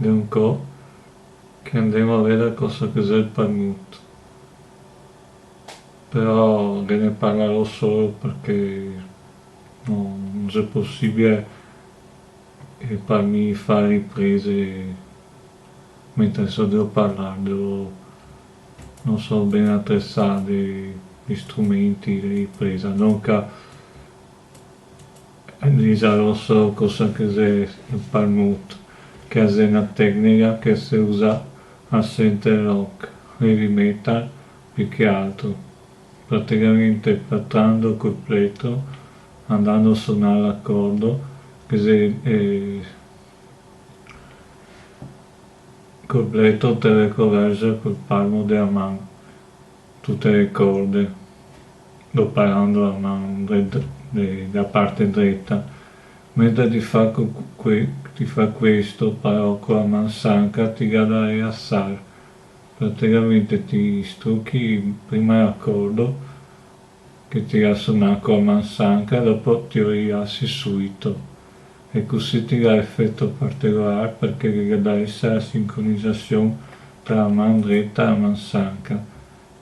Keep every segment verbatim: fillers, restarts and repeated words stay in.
de un co, che andemo a vedar cosa che xe el palmut. Però ghe ne parlarò solo parché no, no xe posibile, eh, par mi far riprese mentre so drio parlar, devo, no so ben atresà dei, dei strumenti de ripresa, donca, eh, disarò solo cosa che xe el palmut, che xe na tecnica che se usa a synth rock, heavy metal, più che altro. Praticamente patrando col pleto, andando a sonar l'acordo, che xe, eh, col pleto te recoverze col palmo de la man tute le corde, doparando la man dre-, de, de la parte dreta, mentre ti fa co-, que-, ti fa questo però co la man sanca, ti ga da rilasar. Praticamente ti struchi prima l'acordo, che ti ga sonà co la man sanca, dopo ti lo rilasi subito. E cusì ti ga efeto particolar, parché ghe ga da esar la sincronizasion tra la man dreta e la man sanca,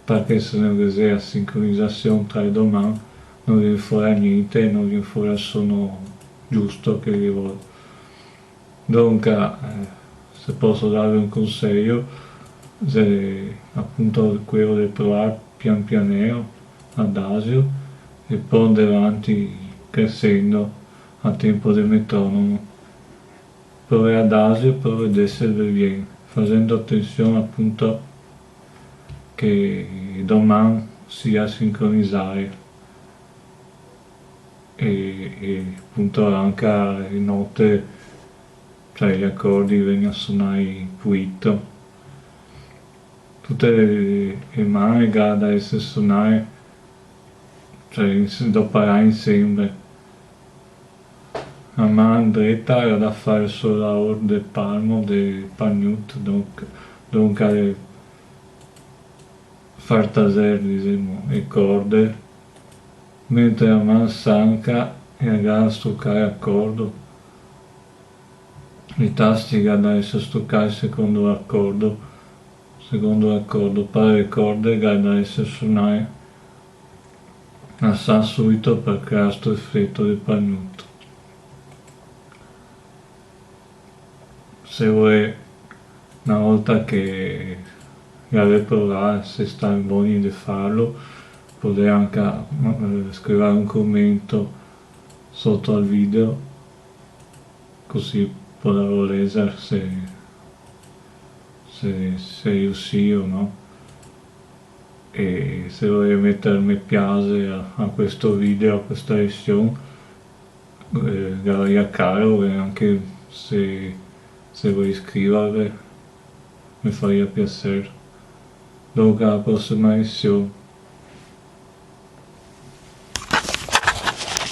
parché se no ghe xe la sincronizasion tra le do man, no vien fora gnente, no vien fora el sono giusto che ghe vol. Donca, eh, se poso darve un consejo, xe apunto queo de provar pian pianeo, adasio, e po' andar avanti cresendo a tempo de metronomo. Provè adasio, provè de eserve bien, fasendo atension apunto che le do man sia sincronizade. E, e apunto anca le note, cioè i acordi, vegna sonai puito. Tute le, le man ga da eser sonade, cioè, ins-, doparà insenbra. La man dreta ga da far el so laor de palmo, de palmut, donca, donca le fartaser, disemo, e corde, mentre la man sanca la ga da strucar l'acordo. I tasti ga da eser strucai secondo l'acordo, secondo l'acordo, par le corde ga da eser sonai asà subito par crear sto efeto de palmut. Se volè, na volta che gavè provà, se stà boni de farlo, podè anca, eh, scrivar un comento soto al video, cusì podarò lezer se, se, se riusì o no. E se volè meter me piaxe a, a questo video, a questa lesion, eh, gavaria caro, e anca se, se volè scrivarme, me faria piaser. Donca, a la prosima lesion.